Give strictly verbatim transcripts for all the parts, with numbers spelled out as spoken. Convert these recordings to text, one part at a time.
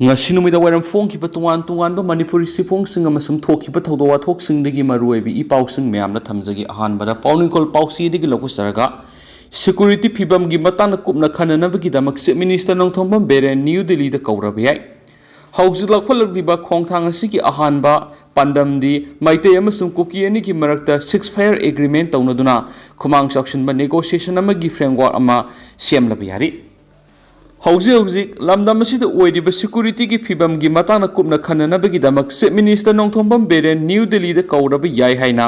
ꯉꯁꯤ ꯅꯨꯃꯤꯗꯥꯡ ꯋꯥꯏꯔꯝ ꯐꯣꯡꯈꯤꯕ ꯇꯣꯉꯥꯟ ꯇꯣꯉꯥꯟꯕ ꯃꯅꯤꯄꯨꯔꯤ ꯆꯦꯐꯣꯡꯁꯤꯡ ꯑꯃꯁꯨꯡ ꯊꯣꯛꯈꯤꯕ ꯊꯧꯗꯣꯛ ꯋꯥꯊꯣꯛꯁꯤꯡꯗꯒꯤ ꯃꯔꯨꯑꯣꯏꯕ ꯏ ꯄꯥꯎꯁꯤꯡ ꯃꯌꯥꯝꯅ ꯊꯝꯖꯒꯦ꯫ ꯑꯍꯥꯟꯕꯗ ꯄꯥꯎꯅꯤꯡꯈꯣꯜ ꯄꯥꯎꯆꯦꯗꯒꯤ ꯂꯧꯈꯠꯆꯔꯒ, ꯁꯦꯀ꯭ꯌꯨꯔꯤꯇꯤ ꯐꯤꯕꯝꯒꯤ ꯃꯇꯥꯡꯗ ꯀꯨꯞꯅ ꯈꯟꯅꯅꯕꯒꯤꯗꯃꯛ chief minister Nongthombam Biren new ꯗꯤꯜꯂꯤꯗ ꯀꯧꯔꯕ ꯌꯥꯏ꯫ ꯍꯧꯖꯤꯛ ꯂꯧꯈꯠꯂꯛꯂꯤꯕ ꯈꯣꯡꯊꯥꯡ ꯑꯁꯤꯒꯤ ꯑꯍꯥꯟꯕ ꯄꯥꯟꯗꯝꯗꯤ ꯃꯩꯇꯩ ꯑꯃꯁꯨꯡ ꯀꯨꯀꯤ ꯑꯅꯤꯒꯤ ꯃꯔꯛꯇ ceasefire agreement ꯇꯧꯅꯗꯨꯅ ꯈꯨꯃꯥꯡ ꯆꯥꯎꯁꯤꯟꯕ negotiation ꯑꯃꯒꯤ framework ꯑꯃ ꯁꯦꯝꯂꯕ ꯌꯥꯔꯤ꯫ ꯍꯧꯖꯤꯛ ꯍꯧꯖꯤꯛ ꯂꯝꯗꯝ ꯑꯁꯤꯗ ꯑꯣꯏꯔꯤꯕ ꯁꯦꯀ꯭ꯌꯨꯔꯤꯇꯤꯒꯤ ꯐꯤꯕꯝꯒꯤ ꯃꯇꯥꯡꯗ ꯀꯨꯞꯅ ꯈꯟꯅꯅꯕꯒꯤꯗꯃꯛ chief minister Nongthombam Biren new ꯗꯤꯜꯂꯤꯗ ꯀꯧꯔꯕ ꯌꯥꯏ ꯍꯥꯏꯅ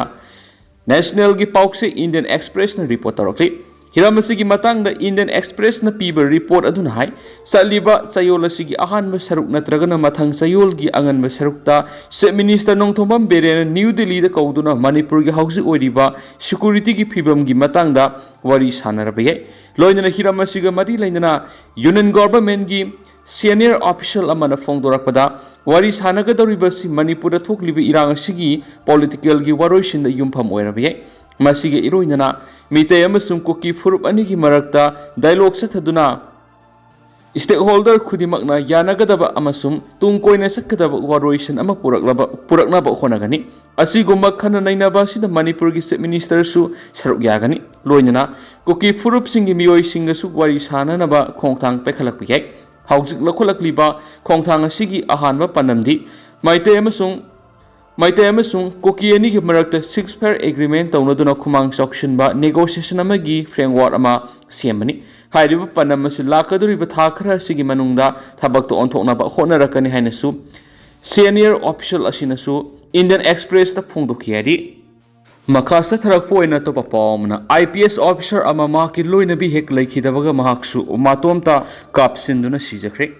ꯅꯦꯁꯅꯦꯜꯒꯤ ꯄꯥꯎꯆꯦ ꯏꯟꯗꯤꯌꯟ ꯑꯦꯛꯁꯄ꯭ꯔꯦꯁꯅ ꯔꯤꯄꯣꯔꯠ ꯇꯧꯔꯛꯂꯤ꯫ ꯍꯤꯔꯝ ꯑꯁꯤꯒꯤ ꯃꯇꯥꯡꯗ ꯏꯟꯗꯤꯌꯟ ꯑꯦꯛꯁꯄ꯭ꯔꯦꯁꯅ ꯄꯤꯕ ꯔꯤꯄꯣꯔꯠ ꯑꯗꯨꯅ ꯍꯥꯏ, ꯆꯠꯂꯤꯕ ꯆꯌꯣꯜ ꯑꯁꯤꯒꯤ ꯑꯍꯥꯟꯕ ꯁꯔꯨꯛ ꯅꯠꯇ꯭ꯔꯒꯅ ꯃꯊꯪ ꯆꯌꯣꯜꯒꯤ ꯑꯉꯟꯕ ꯁꯔꯨꯛꯇ ꯆꯤꯐ ꯃꯤꯅꯤꯁꯇꯔ ꯅꯣꯡꯊꯣꯝꯕꯝ ꯕꯤꯔꯦꯟꯅ ꯅ꯭ꯌꯨ ꯗꯤꯜꯂꯤꯗ ꯀꯧꯗꯨꯅ ꯃꯅꯤꯄꯨꯔꯒꯤ ꯍꯧꯖꯤꯛ ꯑꯣꯏꯔꯤꯕ ꯁꯦꯀ꯭ꯌꯨꯔꯤꯇꯤꯒꯤ ꯐꯤꯕꯝꯒꯤ ꯃꯇꯥꯡꯗ ꯋꯥꯔꯤ ꯁꯥꯟꯅꯔꯕ ꯌꯥꯏ꯫ ꯂꯣꯏꯅꯅ ꯍꯤꯔꯝ ꯑꯁꯤꯒ ꯃꯔꯤ ꯂꯩꯅꯅ ꯌꯨꯅꯤꯌꯟ ꯒꯣꯚꯔꯟꯃꯦꯟꯠꯀꯤ ꯁꯦꯅꯤꯌꯔ ꯑꯣꯐꯤꯁꯤꯌꯦꯜ ꯑꯃꯅ ꯐꯣꯡꯗꯣꯔꯛꯄꯗ, ꯋꯥꯔꯤ ꯁꯥꯟꯅꯒꯗꯧꯔꯤꯕꯁꯤ ꯃꯅꯤꯄꯨꯔꯗ ꯊꯣꯛꯂꯤꯕ ꯏꯔꯥꯡ ꯑꯁꯤꯒꯤ ꯄꯣꯂꯤꯇꯤꯀꯦꯜꯒꯤ ꯋꯥꯔꯣꯏꯁꯤꯟꯗ ꯌꯨꯝꯐꯝ ꯑꯣꯏꯔꯕ ꯌꯥꯏ꯫ ꯃꯁꯤꯒ ꯏꯔꯣꯏꯅꯅ ꯃꯤꯇꯩ ꯑꯃꯁꯨꯡ ꯀꯨꯀꯤ ꯐꯨꯔꯨꯞ ꯑꯅꯤꯒꯤ ꯃꯔꯛꯇ ꯗꯥꯏꯂꯣꯒ ꯆꯠꯊꯗꯨꯅ stakeholder ꯈꯨꯗꯤꯡꯃꯛꯅ ꯌꯥꯅꯒꯗꯕ ꯑꯃꯁꯨꯡ ꯇꯨꯡ ꯀꯣꯏꯅ ꯆꯠꯀꯗꯕ ꯋꯥꯔꯣꯏꯁꯤꯟ ꯑꯃ ꯄꯨꯔꯛꯂꯕ-, ꯄꯨꯔꯛꯅꯕ ꯍꯣꯠꯅꯒꯅꯤ꯫ ꯑꯁꯤꯒꯨꯝꯕ ꯈꯟꯅ ꯅꯩꯅꯕ ꯑꯁꯤꯗ ꯃꯅꯤꯄꯨꯔꯒꯤ ꯆꯤꯐ ꯃꯤꯅꯤꯁꯇꯔꯁꯨ ꯁꯔꯨꯛ ꯌꯥꯒꯅꯤ꯫ ꯂꯣꯏꯅꯅ ꯀꯨꯀꯤ ꯐꯨꯔꯨꯞꯁꯤꯡꯒꯤ ꯃꯤꯑꯣꯏꯁꯤꯡꯒꯁꯨ ꯋꯥꯔꯤ ꯁꯥꯅꯅꯕ ꯈꯣꯡꯊꯥꯡ ꯄꯥꯏꯈꯠꯂꯛꯄ ꯌꯥꯏ꯫ ꯍꯧꯖꯤꯛ ꯂꯧꯈꯠꯂꯛꯂꯤꯕ ꯈꯣꯡꯊꯥꯡ ꯑꯁꯤꯒꯤ ꯑꯍꯥꯟꯕ ꯄꯥꯟꯗꯝꯗꯤ ꯃꯩꯇꯩ ꯑꯃꯁꯨꯡ, ꯃꯩꯇꯩ ꯑꯃꯁꯨꯡ ꯀꯨꯀꯤ ꯑꯅꯤꯒꯤ ꯃꯔꯛꯇ ceasefire agreement ꯇꯧꯅꯗꯨꯅ ꯈꯨꯃꯥꯡ ꯆꯥꯎꯁꯤꯟꯕ negotiation ꯑꯃꯒꯤ framework ꯑꯃ ꯁꯦꯝꯕꯅꯤ꯫ ꯍꯥꯏꯔꯤꯕ ꯄꯥꯟꯗꯝ ꯑꯁꯤ ꯂꯥꯛꯀꯗꯧꯔꯤꯕ ꯊꯥ ꯈꯔ ꯑꯁꯤꯒꯤ ꯃꯅꯨꯡꯗ ꯊꯕꯛꯇ ꯑꯣꯟꯊꯣꯛꯅꯕ ꯍꯣꯠꯅꯔꯛꯀꯅꯤ ꯍꯥꯏꯅꯁꯨ ꯁꯦꯅꯤꯌꯔ ꯑꯣꯐꯤꯁꯤꯌꯦꯜ ꯑꯁꯤꯅꯁꯨ ꯏꯟꯗꯤꯌꯟ ꯑꯦꯛꯁꯄ꯭ꯔꯦꯁꯇ ꯐꯣꯡꯗꯣꯛꯈꯤ ꯍꯥꯏꯔꯤ꯫ ꯃꯈꯥ ꯆꯠꯊꯔꯛꯄ ꯑꯣꯏꯅ ꯑꯇꯣꯞꯄ ꯄꯥꯎ ꯑꯃꯅ, IPS officer ꯑꯃ ꯃꯍꯥꯛꯀꯤ ꯂꯣꯏꯅꯕꯤ ꯍꯦꯛ ꯂꯩꯈꯤꯗꯕꯒ ꯃꯍꯥꯛꯁꯨ ꯃꯇꯣꯝꯇ ꯀꯥꯞꯁꯤꯟꯗꯨꯅ ꯁꯤꯖꯈ꯭ꯔꯦ꯫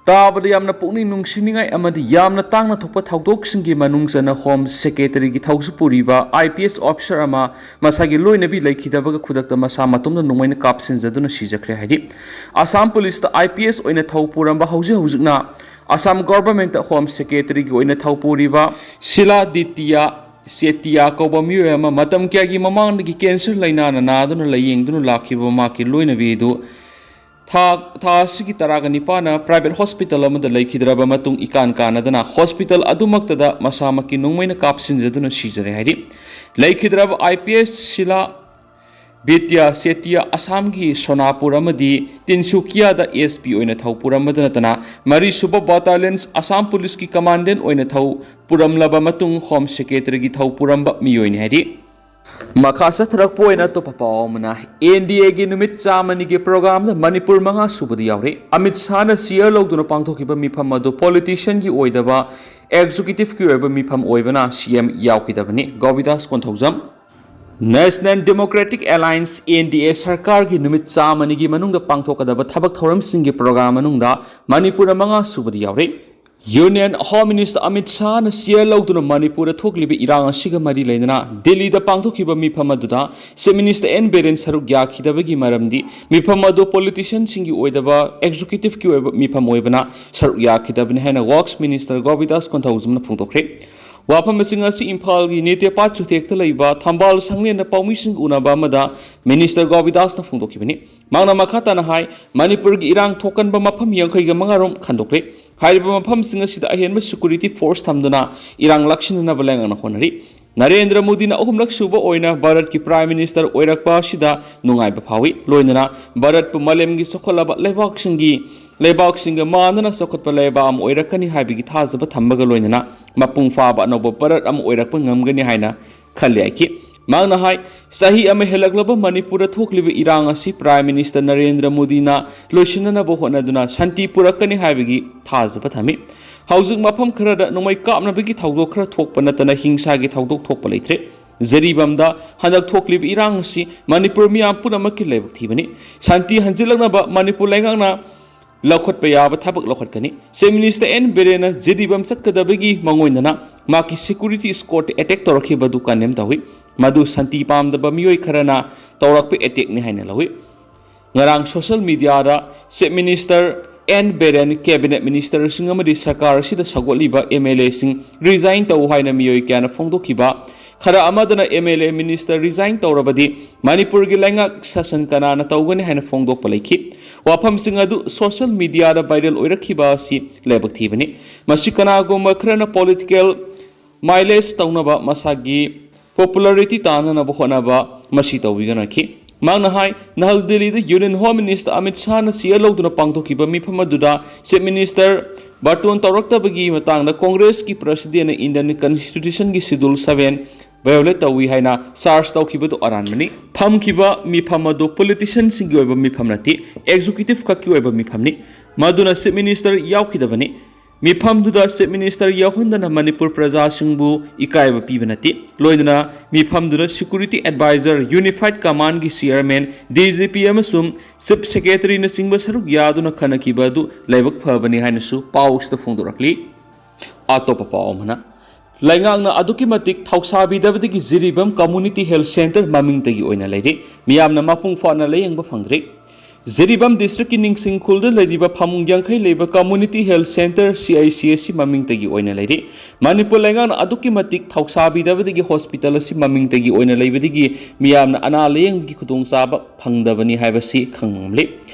ꯇꯥꯕꯗ ꯌꯥꯝꯅ ꯄꯨꯛꯅꯤꯡ ꯅꯨꯡꯁꯤꯅꯤꯡꯉꯥꯏ ꯑꯃꯗꯤ ꯌꯥꯝꯅ ꯇꯥꯡꯅ ꯊꯣꯛꯄ ꯊꯧꯗꯣꯛꯁꯤꯡꯒꯤ ꯃꯅꯨꯡ ꯆꯟꯅ ꯍꯣꯝ ꯁꯦꯀ꯭ꯔꯦꯇꯔꯤꯒꯤ ꯊꯧꯁꯨ ꯄꯨꯔꯤꯕ IPS officer ꯑꯃ ꯃꯁꯥꯒꯤ ꯂꯣꯏꯅꯕꯤ ꯂꯩꯈꯤꯗꯕꯒ ꯈꯨꯗꯛꯇ ꯃꯁꯥ ꯃꯇꯣꯝꯇ ꯅꯣꯡꯃꯩꯅ ꯀꯥꯞꯁꯤꯟꯖꯗꯨꯅ ꯁꯤꯖꯈ꯭ꯔꯦ ꯍꯥꯏꯗꯤ, ꯑꯁꯥꯝ ꯄꯨꯂꯤꯁꯇ IPS ꯑꯣꯏꯅ ꯊꯧ ꯄꯨꯔꯝꯕ, ꯍꯧꯖꯤꯛ ꯍꯧꯖꯤꯛꯅ ꯑꯁꯥꯝ ꯒꯣꯚꯔꯟꯃꯦꯟꯠꯇ ꯍꯣꯝ ꯁꯦꯀ꯭ꯔꯦꯇꯔꯤꯒꯤ ꯑꯣꯏꯅ ꯊꯧ ꯄꯨꯔꯤꯕ ꯁꯤꯂꯥ ꯗꯤꯇꯤꯌꯥ ꯆꯦꯇꯤꯌꯥ ꯀꯧꯕ ꯃꯤꯑꯣꯏ ꯑꯃ ꯃꯇꯝ ꯀꯌꯥꯒꯤ ꯃꯃꯥꯡꯗꯒꯤ ꯀꯦꯟꯁꯔ ꯂꯥꯏꯅꯥꯅ ꯅꯥꯗꯨꯅ ꯂꯥꯌꯦꯡꯗꯨꯅ ꯂꯥꯛꯈꯤꯕ ꯃꯍꯥꯛꯀꯤ ꯂꯣꯏꯅꯕꯤ ꯑꯗꯨ ꯊꯥ ꯊꯥ ꯑꯁꯤꯒꯤ ꯇꯔꯥꯒ ꯅꯤꯄꯥꯟꯅ private hospital ꯑꯃꯗ ꯂꯩꯈꯤꯗ꯭ꯔꯕ ꯃꯇꯨꯡ, ꯏꯀꯥꯟ ꯀꯥꯟꯅꯗꯅ hospital ꯑꯗꯨꯃꯛꯇꯗ ꯃꯁꯥꯃꯛꯀꯤ ꯅꯣꯡꯃꯩꯅ ꯀꯥꯞꯁꯤꯟꯖꯗꯨꯅ ꯁꯤꯖꯔꯦ ꯍꯥꯏꯔꯤ꯫ ꯂꯩꯈꯤꯗ꯭ꯔꯕ I P S ꯁꯤꯂꯥ ꯕꯤꯗ꯭ꯌꯥ ꯁꯦꯇꯤꯌꯥ ꯑꯁꯥꯝꯒꯤ ꯁꯣꯅꯥꯄꯨꯔ ꯑꯃꯗꯤ ꯇꯤꯟꯁꯨꯀꯤꯌꯥꯗ S P ꯑꯣꯏꯅ ꯊꯧ ꯄꯨꯔꯝꯕꯗ ꯅꯠꯇꯅ, ꯃꯔꯤꯁꯨꯕ battalionꯁ ꯑꯁꯥꯝ ꯄꯨꯂꯤꯁꯀꯤ commandant ꯑꯣꯏꯅ ꯊꯧ ꯄꯨꯔꯝꯂꯕ ꯃꯇꯨꯡ, Home Secretaryꯒꯤ ꯊꯧ ꯄꯨꯔꯝꯕ ꯃꯤꯑꯣꯏꯅꯤ ꯍꯥꯏꯔꯤ꯫ ꯃꯈꯥ ꯆꯠꯊꯔꯛꯄ ꯑꯣꯏꯅ ꯑꯇꯣꯞꯄ ꯄꯥꯎ ꯑꯃꯅ, N D Aꯒꯤ ꯅꯨꯃꯤꯠ ꯆꯥꯝꯃꯅꯤꯒꯤ programꯗ ꯃꯅꯤꯄꯨꯔ ꯃꯉꯥ ꯁꯨꯕꯗ ꯌꯥꯎꯔꯤ꯫ ꯑꯃꯤꯠ ꯁꯥꯍꯅ chair ꯂꯧꯗꯨꯅ ꯄꯥꯡꯊꯣꯛꯈꯤꯕ ꯃꯤꯐꯝ ꯑꯗꯨ politicianꯒꯤ ꯑꯣꯏꯗꯕ, executiveꯀꯤ ꯑꯣꯏꯕ ꯃꯤꯐꯝ ꯑꯣꯏꯕꯅ C M ꯌꯥꯎꯈꯤꯗꯕꯅꯤ꯫ ꯒꯣꯕꯤꯗꯥꯁ Konthoujam. National Democratic Alliance, N D A, ꯁꯔꯀꯥꯔꯒꯤ ꯅꯨꯃꯤꯠ ꯆꯥꯝꯃꯅꯤꯒꯤ ꯃꯅꯨꯡꯗ ꯄꯥꯡꯊꯣꯛꯀꯗꯕ ꯊꯕꯛ ꯊꯧꯔꯝꯁꯤꯡꯒꯤ program ꯃꯅꯨꯡꯗ ꯃꯅꯤꯄꯨꯔ ꯃꯉꯥ ꯁꯨꯕꯗ ꯌꯥꯎꯔꯤ꯫ Union Home Minister Amit ꯁꯥꯍꯅ chair ꯂꯧꯗꯨꯅ ꯃꯅꯤꯄꯨꯔꯗ ꯊꯣꯛꯂꯤꯕ ꯏꯔꯥꯡ ꯑꯁꯤꯒ ꯃꯔꯤ ꯂꯩꯅꯅ ꯗꯤꯜꯂꯤꯗ ꯄꯥꯡꯊꯣꯛꯈꯤꯕ ꯃꯤꯐꯝ ꯑꯗꯨꯗ Chief Minister N ꯕꯤꯔꯦꯟ ꯁꯔꯨꯛ ꯌꯥꯈꯤꯗꯕꯒꯤ ꯃꯔꯝꯗꯤ, ꯃꯤꯐꯝ ꯑꯗꯨ politicianꯁꯤꯡꯒꯤ ꯑꯣꯏꯗꯕ, executiveꯀꯤ ꯑꯣꯏꯕ ꯃꯤꯐꯝ ꯑꯣꯏꯕꯅ ꯁꯔꯨꯛ ꯌꯥꯈꯤꯗꯕꯅꯤ ꯍꯥꯏꯅ Works Minister ꯒꯣꯕꯤꯗꯥꯁ ꯀꯣꯟꯊꯧꯖꯝꯅ ꯐꯣꯡꯗꯣꯛꯈ꯭ꯔꯦ꯫ ꯋꯥꯐꯝꯁꯤꯡ ꯑꯁꯤ ꯏꯝꯐꯥꯜꯒꯤ ꯅꯦꯇꯦꯄꯥꯠ ꯆꯨꯊꯦꯛꯇ ꯂꯩꯕ ꯊꯝꯕꯥꯜ ꯁꯪꯂꯦꯟꯗ ꯄꯥꯎꯃꯤꯁꯤꯡ ꯎꯅꯕ ꯑꯃꯗ Minister ꯒꯣꯕꯤꯗꯥꯁꯅ ꯐꯣꯡꯗꯣꯛꯈꯤꯕꯅꯤ꯫ ꯃꯍꯥꯛꯅ ꯃꯈꯥ ꯇꯥꯅ ꯍꯥꯏ, ꯃꯅꯤꯄꯨꯔꯒꯤ ꯏꯔꯥꯡ ꯊꯣꯛꯀꯟꯕ ꯃꯐꯝ ꯌꯥꯡꯈꯩꯒ ꯃꯉꯥ ꯔꯣꯝ ꯈꯟꯗꯣꯛꯈ꯭ꯔꯦ꯫ ꯍꯥꯏꯔꯤꯕ ꯃꯐꯝꯁꯤꯡ ꯑꯁꯤꯗ ꯑꯍꯦꯟꯕ security force ꯊꯝꯗꯨꯅ ꯏꯔꯥꯡ ꯂꯥꯛꯁꯤꯟꯅꯅꯕ ꯂꯩꯉꯥꯛꯅ ꯍꯣꯠꯅꯔꯤ꯫ ꯅꯔꯦꯟꯗ꯭ꯔ ꯃꯣꯗꯤꯅ ꯑꯍꯨꯝꯂꯛ ꯁꯨꯕ ꯑꯣꯏꯅ ꯚꯥꯔꯠꯀꯤ Prime Minister ꯑꯣꯏꯔꯛꯄ ꯑꯁꯤꯗ ꯅꯨꯡꯉꯥꯏꯕ ꯐꯥꯎꯏ꯫ ꯂꯣꯏꯅꯅ ꯚꯥꯔꯠꯄꯨ ꯃꯥꯂꯦꯝꯒꯤ ꯆꯥꯎꯈꯠꯂꯕ ꯂꯩꯕꯥꯛꯁꯤꯡꯒꯤ, ꯂꯩꯕꯥꯛꯁꯤꯡꯒ ꯃꯥꯟꯅꯅ ꯆꯥꯎꯈꯠꯄ ꯂꯩꯕꯥꯛ ꯑꯃ ꯑꯣꯏꯔꯛꯀꯅꯤ ꯍꯥꯏꯕꯒꯤ ꯊꯥꯖꯕ ꯊꯝꯕꯒ ꯂꯣꯏꯅꯅ ꯃꯄꯨꯡ ꯐꯥꯕ ꯑꯅꯧꯕ ꯚꯥꯔꯠ ꯑꯃ ꯑꯣꯏꯔꯛꯄ ꯉꯝꯒꯅꯤ ꯍꯥꯏꯅ ꯈꯜꯂꯤ ꯍꯥꯏꯈꯤ꯫ ꯃꯍꯥꯛꯅ ꯍꯥꯏ, ꯆꯍꯤ ꯑꯃ ꯍꯦꯜꯂꯛꯂꯕ ꯃꯅꯤꯄꯨꯔꯗ ꯊꯣꯛꯂꯤꯕ ꯏꯔꯥꯡ ꯑꯁꯤ Prime Minister ꯅꯔꯦꯟꯗ꯭ꯔ ꯃꯣꯗꯤꯅ ꯂꯣꯏꯁꯤꯟꯅꯅꯕ ꯍꯣꯠꯅꯗꯨꯅ ꯁꯥꯟꯇꯤ ꯄꯨꯔꯛꯀꯅꯤ ꯍꯥꯏꯕꯒꯤ ꯊꯥꯖꯕ ꯊꯝꯃꯤ꯫ ꯍꯧꯖꯤꯛ ꯃꯐꯝ ꯈꯔꯗ ꯅꯣꯡꯃꯩ ꯀꯥꯞꯅꯕꯒꯤ ꯊꯧꯗꯣꯛ ꯈꯔ ꯊꯣꯛꯄ ꯅꯠꯇꯅ ꯍꯤꯡꯁꯥꯒꯤ ꯊꯧꯗꯣꯛ ꯊꯣꯛꯄ ꯂꯩꯇ꯭ꯔꯦ꯫ ꯖꯤꯔꯤꯕꯥꯝꯗ ꯍꯟꯗꯛ ꯊꯣꯛꯂꯤꯕ ꯏꯔꯥꯡ ꯑꯁꯤ ꯃꯅꯤꯄꯨꯔ ꯃꯤꯌꯥꯝ ꯄꯨꯝꯅꯃꯛꯀꯤ ꯂꯥꯏꯕꯛ ꯊꯤꯕꯅꯤ꯫ ꯁꯥꯟꯇꯤ ꯍꯟꯖꯤꯜꯂꯛꯅꯕ ꯃꯅꯤꯄꯨꯔ ꯂꯩꯉꯥꯛꯅ ꯂꯧꯈꯠꯄ ꯌꯥꯕ ꯊꯕꯛ ꯂꯧꯈꯠꯀꯅꯤ꯫ Chief Minister N ꯕꯤꯔꯦꯟꯅ ꯖꯤꯔꯤꯕꯥꯝ ꯆꯠꯀꯗꯕꯒꯤ ꯃꯉꯣꯟꯗꯅ ꯃꯍꯥꯛꯀꯤ security escort attack ꯇꯧꯔꯛꯈꯤꯕ ꯑꯗꯨ condemn ꯇꯧꯏ꯫ ꯃꯗꯨ ꯁꯥꯟꯇꯤ ꯄꯥꯝꯗꯕ ꯃꯤꯑꯣꯏ ꯈꯔꯅ ꯇꯧꯔꯛꯄ attackꯅꯤ ꯍꯥꯏꯅ ꯂꯧꯏ꯫ ꯉꯔꯥꯡ social mediaꯗ Chief Minister N Biren, cabinet ministerꯁꯤꯡ ꯑꯃꯗꯤ ꯁꯔꯀꯥꯔ ꯑꯁꯤꯗ ꯁꯧꯒꯠꯂꯤꯕ MLAꯁꯤꯡ resign ꯇꯧ ꯍꯥꯏꯅ ꯃꯤꯑꯣꯏ ꯀꯌꯥꯅ ꯐꯣꯡꯗꯣꯛꯈꯤꯕ ꯈꯔ ꯑꯃꯗꯅ M L A minister resign ꯇꯧꯔꯕꯗꯤ ꯃꯅꯤꯄꯨꯔꯒꯤ ꯂꯩꯉꯥꯛ ꯁꯥꯁꯟ ꯀꯅꯥꯅ ꯇꯧꯒꯅꯤ ꯍꯥꯏꯅ ꯐꯣꯡꯗꯣꯛꯄ ꯂꯩꯈꯤ꯫ ꯋꯥꯐꯝꯁꯤꯡ ꯑꯗꯨ social mediaꯗ viral ꯑꯣꯏꯔꯛꯈꯤꯕ ꯑꯁꯤ ꯂꯥꯏꯕꯛ ꯊꯤꯕꯅꯤ꯫ ꯃꯁꯤ ꯀꯅꯥꯒꯨꯝꯕ ꯈꯔꯅ political mileage ꯇꯧꯅꯕ, ꯃꯁꯥꯒꯤ popularity ꯇꯥꯟꯅꯅꯕ ꯍꯣꯠꯅꯕ ꯃꯁꯤ ꯇꯧꯕꯤꯒꯅꯈꯤ꯫ ꯃꯍꯥꯛꯅ ꯍꯥꯏ, ꯅꯍꯥꯜ ꯗꯤꯜꯂꯤꯗ Union Home Minister ꯑꯃꯤꯠ ꯁꯥꯍꯅ ꯆꯦꯌꯔ ꯂꯧꯗꯨꯅ ꯄꯥꯡꯊꯣꯛꯈꯤꯕ ꯃꯤꯐꯝ ꯑꯗꯨꯗ Chief Minister ꯕꯥꯔꯇꯣꯟ ꯇꯧꯔꯛꯇꯕꯒꯤ ꯃꯇꯥꯡꯗ ꯀꯣꯡꯒ꯭ꯔꯦꯁꯀꯤ presidentꯅ Indian Constitutionꯒꯤ Schedule seven violate ꯇꯧꯏ ꯍꯥꯏꯅ charge ꯇꯧꯈꯤꯕꯗꯨ ꯑꯔꯥꯟꯕꯅꯤ꯫ ꯐꯝꯈꯤꯕ ꯃꯤꯐꯝ ꯑꯗꯨ politicianꯁꯤꯡꯒꯤ ꯑꯣꯏꯕ ꯃꯤꯐꯝ ꯅꯠꯇꯦ, executive ꯈꯛꯀꯤ ꯑꯣꯏꯕ ꯃꯤꯐꯝꯅꯤ꯫ ꯃꯗꯨꯅ Chief Minister ꯌꯥꯎꯈꯤꯗꯕꯅꯤ꯫ ꯃꯤꯐꯝꯗꯨꯗ Chief Minister ꯌꯥꯎꯍꯟꯗꯅ Manipur ꯄ꯭ꯔꯖꯥꯁꯤꯡꯕꯨ ꯏꯀꯥꯏꯕ ꯄꯤꯕ ꯅꯠꯇꯦ꯫ ꯂꯣꯏꯅꯅ ꯃꯤꯐꯝꯗꯨꯗ Security Advisor, Unified Commandꯒꯤ chairman, D G P ꯑꯃꯁꯨꯡ Chief Secretaryꯅꯆꯤꯡꯕ ꯁꯔꯨꯛ ꯌꯥꯗꯨꯅ ꯈꯟꯅꯈꯤꯕ ꯑꯗꯨ ꯂꯥꯏꯕꯛ ꯐꯕꯅꯤ ꯍꯥꯏꯅꯁꯨ ꯄꯥꯎꯁꯤꯗ ꯐꯣꯡꯗꯣꯔꯛꯂꯤ꯫ ꯑꯇꯣꯞꯄ ꯄꯥꯎ ꯑꯃꯅ, ꯂꯩꯉꯥꯛꯅ ꯑꯗꯨꯛꯀꯤ ꯃꯇꯤꯛ ꯊꯧꯁꯥꯕꯤꯗꯕꯗꯒꯤ ꯖꯤꯔꯤꯕꯥꯝ Community Health Centre ꯃꯃꯤꯡꯇꯒꯤ ꯑꯣꯏꯅ ꯂꯩꯔꯤ꯫ ꯃꯤꯌꯥꯝꯅ ꯃꯄꯨꯡ ꯐꯥꯅ ꯂꯥꯌꯦꯡꯕ ꯐꯪꯗ꯭ꯔꯤ꯫ ꯖꯤꯔꯤꯕꯥꯝ districtꯀꯤ ꯅꯤꯡꯁꯤꯡ ꯈꯨꯜꯗ ꯂꯩꯔꯤꯕ ꯐꯃꯨꯡ ꯌꯥꯡꯈꯩ ꯂꯩꯕ Community Health Centre, C I C S ꯁꯤ ꯃꯃꯤꯡꯇꯒꯤ ꯑꯣꯏꯅ ꯂꯩꯔꯤ꯫ ꯃꯅꯤꯄꯨꯔ ꯂꯩꯉꯥꯛꯅ ꯑꯗꯨꯛꯀꯤ ꯃꯇꯤꯛ ꯊꯧꯁꯥꯕꯤꯗꯕꯗꯒꯤ hospital ꯑꯁꯤ ꯃꯃꯤꯡꯇꯒꯤ ꯑꯣꯏꯅ ꯂꯩꯕꯗꯒꯤ ꯃꯤꯌꯥꯝꯅ ꯑꯅꯥ ꯂꯥꯌꯦꯡꯕꯒꯤ ꯈꯨꯗꯣꯡꯆꯥꯕ ꯐꯪꯗꯕꯅꯤ ꯍꯥꯏꯕꯁꯤ ꯈꯪꯕ ꯉꯝꯂꯤ꯫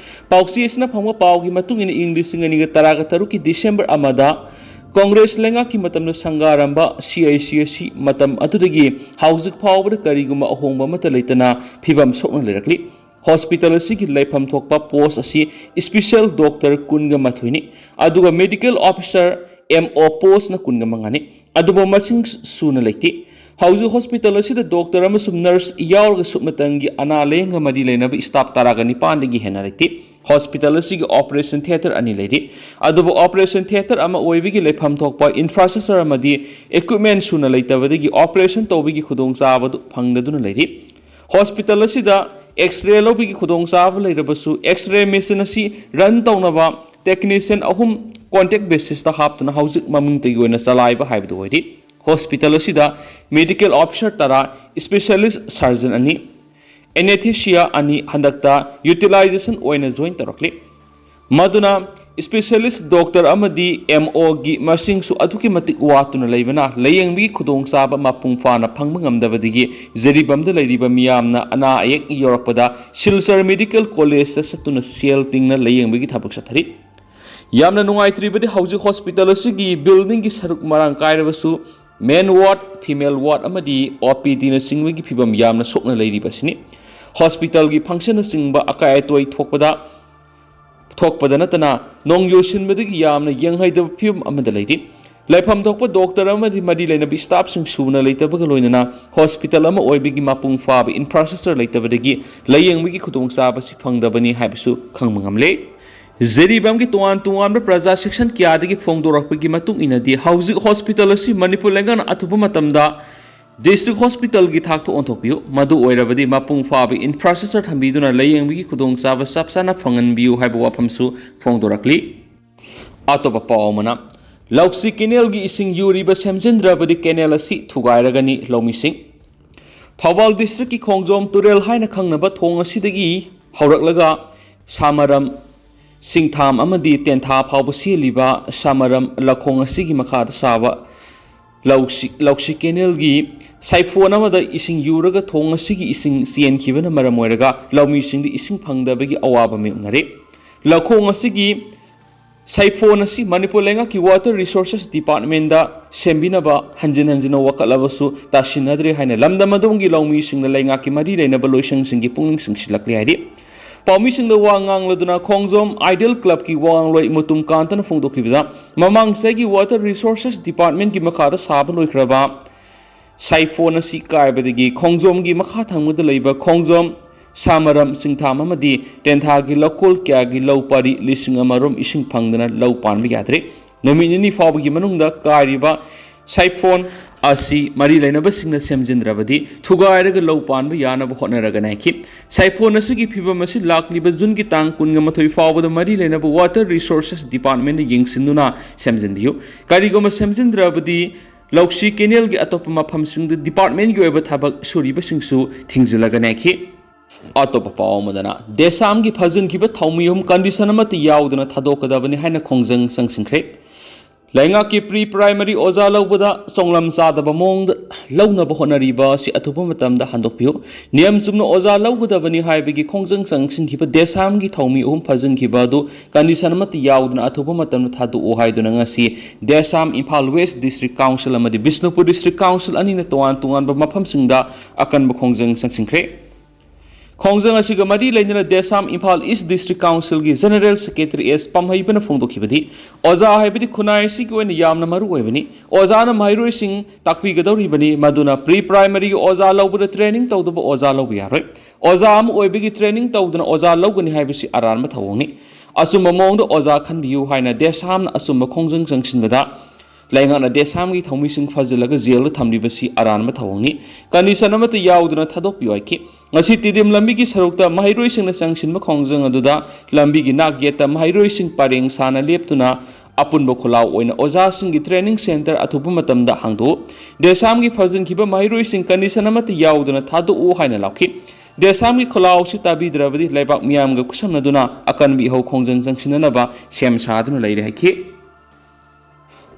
ꯄꯥꯎꯆꯦ ꯑꯁꯤꯅ ꯐꯪꯕ ꯄꯥꯎꯒꯤ ꯃꯇꯨꯡ ꯏꯟꯅ, ꯏꯪ ꯂꯤꯁꯤꯡ ꯑꯅꯤꯒ ꯇꯔꯥꯒ ꯇꯔꯨꯛꯀꯤ December ꯑꯃꯗ ꯀꯣꯡꯒ꯭ꯔꯦꯁ ꯂꯩꯉꯥꯛꯀꯤ ꯃꯇꯝꯗ ꯁꯪꯒꯥꯔꯝꯕ C I C S ꯁꯤ ꯃꯇꯝ ꯑꯗꯨꯗꯒꯤ ꯍꯧꯖꯤꯛ ꯐꯥꯎꯕꯗ ꯀꯔꯤꯒꯨꯝꯕ ꯑꯍꯣꯡꯕ ꯑꯃꯠꯇ ꯂꯩꯇꯅ ꯐꯤꯕꯝ ꯁꯣꯛꯅ ꯂꯩꯔꯛꯂꯤ꯫ Hospital ꯑꯁꯤꯒꯤ ꯂꯩꯐꯝ ꯊꯣꯛꯄ post ꯑꯁꯤ special doctor ꯀꯨꯟꯒ ꯃꯥꯊꯣꯏꯅꯤ, ꯑꯗꯨꯒ medical officer, M O postꯅ ꯀꯨꯟꯒ ꯃꯉꯥꯅꯤ, ꯑꯗꯨꯕꯨ ꯃꯁꯤꯡ ꯁꯨꯅ ꯂꯩꯇꯦ꯫ ꯍꯧꯖꯤꯛ hospital ꯑꯁꯤꯗ doctor ꯑꯃꯁꯨꯡ nurse ꯌꯥꯎꯔꯒ ꯁꯨꯞꯅꯇꯪꯒꯤ ꯑꯅꯥ ꯂꯥꯌꯦꯡꯒ ꯃꯔꯤ ꯂꯩꯅꯕ staff ꯇꯔꯥꯒ ꯅꯤꯄꯥꯟꯗꯒꯤ ꯍꯦꯟꯅ ꯂꯩꯇꯦ꯫ Hospital ꯑꯁꯤꯒꯤ operation theatre ꯑꯅꯤ ꯂꯩꯔꯤ, ꯑꯗꯨꯕꯨ operation theatre ꯑꯃ ꯑꯣꯏꯕꯒꯤ ꯂꯩꯐꯝ ꯊꯣꯛꯄ infrastructure ꯑꯃꯗꯤ equipment ꯁꯨꯅ ꯂꯩꯇꯕꯗꯒꯤ operation ꯇꯧꯕꯒꯤ ꯈꯨꯗꯣꯡꯆꯥꯕꯗꯨ ꯐꯪꯗꯗꯨꯅ ꯂꯩꯔꯤ꯫ Hospital ꯑꯁꯤꯗ X-ray ꯂꯧꯕꯒꯤ ꯈꯨꯗꯣꯡꯆꯥꯕ ꯂꯩꯔꯕꯁꯨ, X-ray machine ꯑꯁꯤ run ꯇꯧꯅꯕ technician ꯑꯍꯨꯝ contract basisꯇ ꯍꯥꯞꯇꯨꯅ ꯍꯧꯖꯤꯛ ꯃꯃꯤꯡꯇꯒꯤ ꯑꯣꯏꯅ ꯆꯂꯥꯏꯕ ꯍꯥꯏꯕꯗꯨ ꯑꯣꯏꯔꯤ꯫ Hospital ꯑꯁꯤꯗ medical officer ꯇꯔꯥ, specialist surgeon ꯑꯅꯤ, anesthesia ꯑꯅꯤ ꯍꯟꯗꯛꯇ utilization ꯑꯣꯏꯅ join ꯇꯧꯔꯛꯂꯤ꯫ ꯃꯗꯨꯅ ꯏꯁꯄꯦꯁꯤꯌꯦꯂꯤꯁ ꯗꯣꯛꯇꯔ ꯑꯃꯗꯤ ꯑꯦꯝ ꯑꯣꯒꯤ ꯃꯁꯤꯡꯁꯨ ꯑꯗꯨꯛꯀꯤ ꯃꯇꯤꯛ ꯋꯥꯠꯇꯨꯅ ꯂꯩꯕꯅ ꯂꯥꯌꯦꯡꯕꯒꯤ ꯈꯨꯗꯣꯡꯆꯥꯕ ꯃꯄꯨꯡ ꯐꯥꯅ ꯐꯪꯕ ꯉꯝꯗꯕꯗꯒꯤ ꯖꯤꯔꯤꯕꯥꯝꯗ ꯂꯩꯔꯤꯕ ꯃꯤꯌꯥꯝꯅ ꯑꯅꯥ ꯑꯌꯦꯛ ꯌꯧꯔꯛꯄꯗ ꯁꯤꯜꯆꯔ ꯃꯦꯗꯤꯀꯦꯜ ꯀꯣꯂꯦꯖꯇ ꯆꯠꯇꯨꯅ ꯁꯦꯜ ꯇꯤꯡꯅ ꯂꯥꯌꯦꯡꯕꯒꯤ ꯊꯕꯛ ꯆꯠꯊꯔꯤ꯫ ꯌꯥꯝꯅ ꯅꯨꯡꯉꯥꯏꯇ꯭ꯔꯤꯕꯗꯤ ꯍꯧꯖꯤꯛ ꯍꯣꯁꯄꯤꯇꯥꯜ ꯑꯁꯤꯒꯤ ꯕꯤꯜꯗꯤꯡꯒꯤ ꯁꯔꯨꯛ ꯃꯔꯥꯡ ꯀꯥꯏꯔꯕꯁꯨ ꯃꯦꯟ ꯋꯥꯔꯗ, ꯐꯤꯃꯦꯜ ꯋꯥꯔꯗ ꯑꯃꯗꯤ ꯑꯣ ꯄꯤ ꯗꯤꯅꯆꯤꯡꯕꯒꯤ ꯐꯤꯕꯝ ꯌꯥꯝꯅ ꯁꯣꯛꯅ ꯂꯩꯔꯤꯕ ꯑꯁꯤꯅꯤ꯫ ꯍꯣꯁꯄꯤꯇꯥꯜꯒꯤ ꯐꯪꯁꯟꯅꯆꯤꯡꯕ ꯑꯀꯥꯏ ꯑꯇꯣꯏ ꯊꯣꯛꯄꯗ ꯊꯣꯛꯄꯗ ꯅꯠꯇꯅ ꯅꯣꯡꯖꯨ ꯁꯤꯟꯕꯗꯒꯤ ꯌꯥꯝꯅ ꯌꯦꯡꯍꯩꯗꯕ ꯐꯤꯕꯝ ꯑꯃꯗ ꯂꯩꯔꯤ꯫ ꯂꯩꯐꯝ ꯊꯣꯛꯄ ꯗꯣꯛꯇꯔ ꯑꯃꯗꯤ ꯃꯔꯤ ꯂꯩꯅꯕ ꯁ꯭ꯇꯥꯐꯁꯤꯡ ꯁꯨꯅ ꯂꯩꯇꯕꯒ ꯂꯣꯏꯅꯅ ꯍꯣꯁꯄꯤꯇꯥꯜ ꯑꯃ ꯑꯣꯏꯕꯒꯤ ꯃꯄꯨꯡ ꯐꯥꯕ ꯏꯟꯐ꯭ꯔꯥꯁ꯭ꯇ꯭ꯔꯛꯆꯔ ꯂꯩꯇꯕꯗꯒꯤ ꯂꯥꯌꯦꯡꯕꯒꯤ ꯈꯨꯗꯣꯡꯆꯥꯕꯁꯤ ꯐꯪꯗꯕꯅꯤ ꯍꯥꯏꯕꯁꯨ ꯈꯪꯕ ꯉꯝꯂꯦ꯫ ꯖꯤꯔꯤꯕꯥꯝꯒꯤ ꯇꯣꯉꯥꯟ ꯇꯣꯉꯥꯟꯕ ꯄ꯭ꯔꯖꯥ ꯁꯦꯛꯁꯟ ꯀꯌꯥꯗꯒꯤ ꯐꯣꯡꯗꯣꯔꯛꯄꯒꯤ ꯃꯇꯨꯡ ꯏꯟꯅꯗꯤ ꯍꯧꯖꯤꯛ ꯍꯣꯁꯄꯤꯇꯥꯜ ꯑꯁꯤ ꯃꯅꯤꯄꯨꯔ ꯂꯩꯉꯥꯛꯅ ꯑꯊꯨꯕ ꯃꯇꯝꯗ ꯗꯤꯁꯇ꯭ꯔꯤꯛ ꯍꯣꯁꯄꯤꯇꯥꯜꯒꯤ ꯊꯥꯛꯇ ꯑꯣꯟꯊꯣꯛꯄꯤꯌꯨ, ꯃꯗꯨ ꯑꯣꯏꯔꯕꯗꯤ ꯃꯄꯨꯡ ꯐꯥꯕ ꯏꯟꯐ꯭ꯔꯥꯁ꯭ꯇ꯭ꯔꯛꯆꯔ ꯊꯝꯕꯤꯗꯨꯅ ꯂꯥꯌꯦꯡꯕꯒꯤ ꯈꯨꯗꯣꯡꯆꯥꯕ ꯆꯞ ꯆꯥꯅ ꯐꯪꯍꯟꯕꯤꯌꯨ ꯍꯥꯏꯕ ꯋꯥꯐꯝꯁꯨ ꯐꯣꯡꯗꯣꯔꯛꯂꯤ꯫ ꯑꯇꯣꯞꯄ ꯄꯥꯎ ꯑꯃꯅ, ꯂꯧꯁꯤ ꯀꯦꯅꯦꯜꯒꯤ ꯏꯁꯤꯡ ꯌꯨꯔꯤꯕ ꯁꯦꯝꯖꯤꯟꯗ꯭ꯔꯕꯗꯤ ꯀꯦꯅꯦꯜ ꯑꯁꯤ ꯊꯨꯒꯥꯏꯔꯒꯅꯤ, ꯂꯧꯃꯤꯁꯤꯡ꯫ ꯊꯧꯕꯥꯜ ꯗꯤꯁꯇ꯭ꯔꯤꯛꯀꯤ ꯈꯣꯡꯖꯣꯝ ꯇꯨꯔꯦꯜ ꯍꯥꯏꯅ ꯈꯪꯅꯕ ꯊꯣꯡ ꯑꯁꯤꯗꯒꯤ ꯍꯧꯔꯛꯂꯒ ꯁꯥꯃꯔꯝ, ꯁꯤꯡꯊꯥꯝ ꯑꯃꯗꯤ ꯇꯦꯟꯊꯥ ꯐꯥꯎꯕ ꯁꯦꯜꯂꯤꯕ ꯁꯥꯃꯔꯝ ꯂꯧꯈꯣꯡ ꯑꯁꯤꯒꯤ ꯃꯈꯥꯗ ꯁꯥꯕ ꯂꯧꯁꯤ, ꯂꯧꯁꯤ ꯀꯦꯅꯦꯜꯒꯤ ꯁꯥꯏꯐꯣꯟ ꯑꯃꯗ ꯏꯁꯤꯡ ꯌꯨꯔꯒ ꯊꯣꯡ ꯑꯁꯤꯒꯤ ꯏꯁꯤꯡ ꯆꯦꯟꯈꯤꯕꯅ ꯃꯔꯝ ꯑꯣꯏꯔꯒ ꯂꯧꯃꯤꯁꯤꯡꯗ ꯏꯁꯤꯡ ꯐꯪꯗꯕꯒꯤ ꯑꯋꯥꯕ ꯃꯥꯌꯣꯛꯅꯔꯤ꯫ ꯂꯧꯈꯣꯡ ꯑꯁꯤꯒꯤ ꯁꯥꯏꯐꯣꯟ ꯑꯁꯤ ꯃꯅꯤꯄꯨꯔ ꯂꯩꯉꯥꯛꯀꯤ ꯋꯥꯇꯔ ꯔꯤꯁꯣꯔꯁꯦꯁ ꯗꯤꯄꯥꯔꯠꯃꯦꯟꯗ ꯁꯦꯝꯕꯤꯅꯕ ꯍꯟꯖꯤꯟ ꯍꯟꯖꯤꯟꯅ ꯋꯥꯀꯠꯂꯕꯁꯨ ꯇꯥꯁꯤꯟꯅꯗ꯭ꯔꯦ ꯍꯥꯏꯅ ꯂꯝꯗꯝ ꯑꯗꯣꯝꯒꯤ ꯂꯧꯃꯤꯁꯤꯡꯅ ꯂꯩꯉꯥꯛꯀꯤ ꯃꯔꯤ ꯂꯩꯅꯕ ꯂꯣꯏꯁꯪꯁꯤꯡꯒꯤ ꯄꯨꯛꯅꯤꯡ ꯆꯤꯡꯁꯤꯜꯂꯛꯂꯤ ꯍꯥꯏꯔꯤ꯫ ꯄꯥꯎꯃꯤꯁꯤꯡꯗ ꯋꯥ ꯉꯥꯡꯂꯗꯨꯅ ꯈꯣꯡꯖꯣꯝ ꯑꯥꯏꯗꯤꯌꯦꯜ ꯀ꯭ꯂꯕꯀꯤ ꯋꯥ ꯉꯥꯡꯂꯣꯏ ꯃꯨꯇꯨꯝ ꯀꯥꯟꯇꯅ ꯐꯣꯡꯗꯣꯛꯈꯤꯕꯗ, ꯃꯃꯥꯡ ꯆꯍꯤꯒꯤ ꯋꯥꯇꯔ ꯔꯤꯁꯣꯔꯁꯦꯁ ꯗꯤꯄꯥꯔꯠꯃꯦꯟꯒꯤ ꯃꯈꯥꯗ ꯁꯥꯕ ꯂꯣꯏꯈ꯭ꯔꯕ ꯁꯥꯏꯐꯣꯟ ꯑꯁꯤ ꯀꯥꯏꯕꯗꯒꯤ ꯈꯣꯡꯖꯣꯝꯒꯤ ꯃꯈꯥ ꯊꯪꯕꯗ ꯂꯩꯕ ꯈꯣꯡꯖꯣꯝ, ꯁꯥꯃꯔꯝ, ꯁꯤꯡꯊꯥꯝ ꯑꯃꯗꯤ ꯇꯦꯟꯊꯥꯒꯤ ꯂꯧꯀꯣꯜ ꯀꯌꯥꯒꯤ ꯂꯧ ꯄꯔꯤ ꯂꯤꯁꯤꯡ ꯑꯃꯔꯣꯝ ꯏꯁꯤꯡ ꯐꯪꯗꯅ ꯂꯧ ꯄꯥꯟꯕ ꯌꯥꯗ꯭ꯔꯦ꯫ ꯅꯨꯃꯤꯠ ꯅꯤꯅꯤ ꯐꯥꯎꯕꯒꯤ ꯃꯅꯨꯡꯗ ꯀꯥꯏꯔꯤꯕ ꯁꯥꯏꯐꯣꯟ ꯑꯁꯤ ꯃꯔꯤ ꯂꯩꯅꯕꯁꯤꯡꯅ ꯁꯦꯝꯖꯤꯟꯗ꯭ꯔꯕꯗꯤ ꯊꯨꯒꯥꯏꯔꯒ ꯂꯧ ꯄꯥꯟꯕ ꯌꯥꯅꯕ ꯍꯣꯠꯅꯔꯒꯅꯤ ꯍꯥꯏꯈꯤ꯫ ꯁꯥꯏꯐꯣꯟ ꯑꯁꯤꯒꯤ ꯐꯤꯕꯝ ꯑꯁꯤ ꯂꯥꯛꯂꯤꯕ ꯖꯨꯟꯒꯤ ꯇꯥꯡ ꯀꯨꯟꯃꯥꯊꯣꯏ ꯐꯥꯎꯕꯗ ꯃꯔꯤ ꯂꯩꯅꯕ ꯋꯥꯇꯔ ꯔꯤꯁꯣꯔꯁꯦꯁ ꯗꯤꯄꯥꯔꯠꯃꯦꯟꯅ ꯌꯦꯡꯁꯤꯟꯗꯨꯅ ꯁꯦꯝꯖꯤꯟꯕꯤꯌꯨ꯫ ꯀꯔꯤꯒꯨꯝꯕ ꯁꯦꯝꯖꯤꯟꯗ꯭ꯔꯕꯗꯤ ꯂꯧꯁꯤ ꯀꯦꯅꯦꯜꯒꯤ ꯑꯇꯣꯞꯄ ꯃꯐꯝꯁꯤꯡꯗ ꯗꯤꯄꯥꯔꯠꯃꯦꯟꯒꯤ ꯑꯣꯏꯕ ꯊꯕꯛ ꯁꯨꯔꯤꯕꯁꯤꯡꯁꯨ ꯊꯤꯡꯖꯤꯜꯂꯒꯅꯤ ꯍꯥꯏꯈꯤ꯫ ꯑꯇꯣꯞꯄ ꯄꯥꯎ ꯑꯃꯗꯅ, ꯗꯦꯁꯥꯝꯒꯤ ꯐꯥꯖꯤꯟꯈꯤꯕ ꯊꯧꯃꯤ ꯑꯍꯨꯝ ꯀꯟꯗꯤꯁꯟ ꯑꯃꯠꯇ ꯌꯥꯎꯗꯅ ꯊꯥꯗꯣꯛꯀꯗꯕꯅꯤ ꯍꯥꯏꯅ ꯈꯣꯡꯖꯪ ꯆꯪꯁꯤꯟꯈ꯭ꯔꯦ꯫ ꯂꯩꯉꯥꯛꯀꯤ ꯄ꯭ꯔꯤ ꯄ꯭ꯔꯥꯏꯃꯔꯤ ꯑꯣꯖꯥ ꯂꯧꯕꯗ ꯆꯣꯡꯂꯝ ꯆꯥꯗꯕ ꯃꯑꯣꯡꯗ ꯂꯧꯅꯕ ꯍꯣꯠꯅꯔꯤꯕ ꯑꯁꯤ ꯑꯊꯨꯕ ꯃꯇꯝꯗ ꯍꯟꯗꯣꯛꯄꯤꯌꯨ꯫ ꯅꯤꯌꯝ ꯆꯨꯝꯅ ꯑꯣꯖꯥ ꯂꯧꯒꯗꯕꯅꯤ ꯍꯥꯏꯕꯒꯤ ꯈꯣꯡꯖꯪ ꯆꯪꯁꯤꯟꯈꯤꯕ ꯗꯦꯁꯥꯝꯒꯤ ꯊꯧꯃꯤ ꯑꯍꯨꯝ ꯐꯥꯖꯤꯟꯈꯤꯕ ꯑꯗꯨ ꯀꯟꯗꯤꯁꯟ ꯑꯃꯠꯇ ꯌꯥꯎꯗꯅ ꯑꯊꯨꯕ ꯃꯇꯝꯗ ꯊꯥꯗꯣꯛꯎ ꯍꯥꯏꯗꯨꯅ ꯉꯁꯤ ꯗꯦꯁꯥꯝ, ꯏꯝꯐꯥꯜ ꯋꯦꯁ ꯗꯤꯁꯇ꯭ꯔꯤꯛ ꯀꯥꯎꯟꯁꯤꯜ ꯑꯃꯗꯤ ꯕꯤꯁꯅꯨꯄꯨꯔ ꯗꯤꯁꯇ꯭ꯔꯤꯛ ꯀꯥꯎꯟꯁꯤꯜ ꯑꯅꯤꯅ ꯇꯣꯉꯥꯟ ꯇꯣꯉꯥꯟꯕ ꯃꯐꯝꯁꯤꯡꯗ ꯑꯀꯟꯕ ꯈꯣꯡꯖꯪ ꯆꯪꯁꯤꯟꯈ꯭ꯔꯦ꯫ ꯈꯣꯡꯖꯪ ꯑꯁꯤꯒ ꯃꯔꯤ ꯂꯩꯅꯅ ꯗꯦꯁꯥꯝ ꯏꯝꯐꯥꯜ ꯏꯁ ꯗꯤꯁꯇ꯭ꯔꯤꯛ ꯀꯥꯎꯟꯁꯤꯜꯒꯤ ꯖꯦꯅꯔꯦꯜ ꯁꯦꯀ꯭ꯔꯦꯇꯔꯤ ꯑꯦꯁ ꯄꯥꯝꯍꯩꯕꯅ ꯐꯣꯡꯗꯣꯛꯈꯤꯕꯗꯤ, ꯑꯣꯖꯥ ꯍꯥꯏꯕꯗꯤ ꯈꯨꯟꯅꯥꯏ ꯑꯁꯤꯒꯤ ꯑꯣꯏꯅ ꯌꯥꯝꯅ ꯃꯔꯨ ꯑꯣꯏꯕꯅꯤ꯫ ꯑꯣꯖꯥꯅ ꯃꯍꯩꯔꯣꯏꯁꯤꯡ ꯇꯥꯛꯄꯤꯒꯗꯧꯔꯤꯕꯅꯤ, ꯃꯗꯨꯅ ꯄ꯭ꯔꯤ ꯄ꯭ꯔꯥꯏꯃꯔꯤꯒꯤ ꯑꯣꯖꯥ ꯂꯧꯕꯗ ꯇ꯭ꯔꯦꯅꯤꯡ ꯇꯧꯗꯕ ꯑꯣꯖꯥ ꯂꯧꯕ ꯌꯥꯔꯣꯏ꯫ ꯑꯣꯖꯥ ꯑꯃ ꯑꯣꯏꯕꯒꯤ ꯇ꯭ꯔꯦꯅꯤꯡ ꯇꯧꯗꯅ ꯑꯣꯖꯥ ꯂꯧꯒꯅꯤ ꯍꯥꯏꯕꯁꯤ ꯑꯔꯥꯟꯕ ꯊꯧꯑꯣꯡꯅꯤ꯫ ꯑꯆꯨꯝꯕ ꯃꯑꯣꯡꯗ ꯑꯣꯖꯥ ꯈꯟꯕꯤꯌꯨ ꯍꯥꯏꯅ ꯗꯦꯁꯥꯝꯅ ꯑꯆꯨꯝꯕ ꯈꯣꯡꯖꯪ ꯆꯪꯁꯤꯟꯕꯗ, ꯂꯩꯉꯥꯛꯅ ꯗꯦꯁꯥꯝꯒꯤ ꯊꯧꯃꯤꯁꯤꯡ ꯐꯥꯖꯤꯜꯂꯒ ꯖꯦꯜꯗ ꯊꯝꯂꯤꯕꯁꯤ ꯑꯔꯥꯟꯕ ꯊꯧꯑꯣꯡꯅꯤ꯫ ꯀꯟꯗꯤꯁꯟ ꯑꯃꯠꯇ ꯌꯥꯎꯗꯅ ꯊꯥꯗꯣꯛꯄꯤꯌꯨ ꯍꯥꯏꯈꯤ꯫ ꯉꯁꯤ ꯇꯤꯗꯤꯝ ꯂꯝꯕꯤꯒꯤ ꯁꯔꯨꯛꯇ ꯃꯍꯩꯔꯣꯏꯁꯤꯡꯅ ꯆꯪꯁꯤꯟꯕ ꯈꯣꯡꯖꯪ ꯑꯗꯨꯗ ꯂꯝꯕꯤꯒꯤ ꯅꯥꯛ ꯌꯦꯠꯇ ꯃꯍꯩꯔꯣꯏꯁꯤꯡ ꯄꯔꯦꯡ ꯁꯥꯅ ꯂꯦꯞꯇꯨꯅ ꯑꯄꯨꯟꯕ ꯈꯨꯜꯂꯥꯎ ꯑꯣꯏꯅ ꯑꯣꯖꯥꯁꯤꯡꯒꯤ ꯇ꯭ꯔꯦꯅꯤꯡ ꯁꯦꯟꯇꯔ ꯑꯊꯨꯕ ꯃꯇꯝꯗ ꯍꯥꯡꯗꯣꯛꯎ꯫ ꯗꯦꯁꯥꯝꯒꯤ ꯐꯥꯖꯤꯟꯈꯤꯕ ꯃꯍꯩꯔꯣꯏꯁꯤꯡ ꯀꯟꯗꯤꯁꯟ ꯑꯃꯠꯇ ꯌꯥꯎꯗꯅ ꯊꯥꯗꯣꯛꯎ ꯍꯥꯏꯅ ꯂꯥꯎꯈꯤ꯫ ꯗꯦꯁꯥꯝꯒꯤ ꯈꯨꯜꯂꯥꯎ ꯑꯁꯤ ꯇꯥꯕꯤꯗ꯭ꯔꯕꯗꯤ ꯂꯩꯕꯥꯛ ꯃꯤꯌꯥꯝꯒ ꯈꯨꯠꯁꯝꯅꯗꯨꯅ ꯑꯀꯟꯕ ꯏꯍꯧ ꯈꯣꯡꯖꯪ ꯆꯪꯁꯤꯟꯅꯅꯕ ꯁꯦꯝ ꯁꯥꯗꯨꯅ ꯂꯩꯔꯦ ꯍꯥꯏꯈꯤ꯫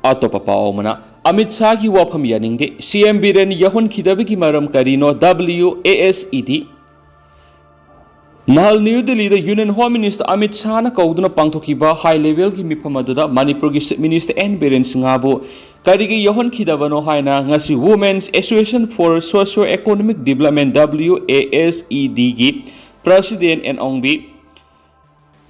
ꯑꯇꯣꯞꯄ ꯄꯥꯎ ꯑꯃꯅ, ꯑꯃꯤꯠ ꯁꯥꯍꯒꯤ ꯋꯥꯐꯝ ꯌꯥꯅꯤꯡꯗꯦ, ꯁꯤ ꯑꯦꯝ ꯕꯤꯔꯦꯟ ꯌꯥꯎꯍꯟꯈꯤꯗꯕꯒꯤ ꯃꯔꯝ ꯀꯔꯤꯅꯣ? W A S E D. ꯅꯍꯥꯜ ꯅ꯭ꯌꯨ ꯗꯤꯜꯂꯤꯗ ꯌꯨꯅꯤꯌꯟ ꯍꯣꯝ ꯃꯤꯅꯤꯁꯇꯔ ꯑꯃꯤꯠ ꯁꯥꯍꯅ ꯀꯧꯗꯨꯅ ꯄꯥꯡꯊꯣꯛꯈꯤꯕ ꯍꯥꯏ ꯂꯦꯚꯦꯜꯒꯤ ꯃꯤꯐꯝ ꯑꯗꯨꯗ ꯃꯅꯤꯄꯨꯔꯒꯤ ꯆꯤꯐ ꯃꯤꯅꯤꯁꯇꯔ ꯑꯦꯟ ꯕꯤꯔꯦꯟ ꯁꯤꯡꯍꯕꯨ ꯀꯔꯤꯒꯤ ꯌꯥꯎꯍꯟꯈꯤꯗꯕꯅꯣ ꯍꯥꯏꯅ ꯉꯁꯤ Women's Association for Socio Economic Development, W A S E ꯗꯤꯒꯤ ꯄ꯭ꯔꯁꯤꯗꯦꯟ ꯑꯦꯟ ꯑꯣꯡꯕꯤ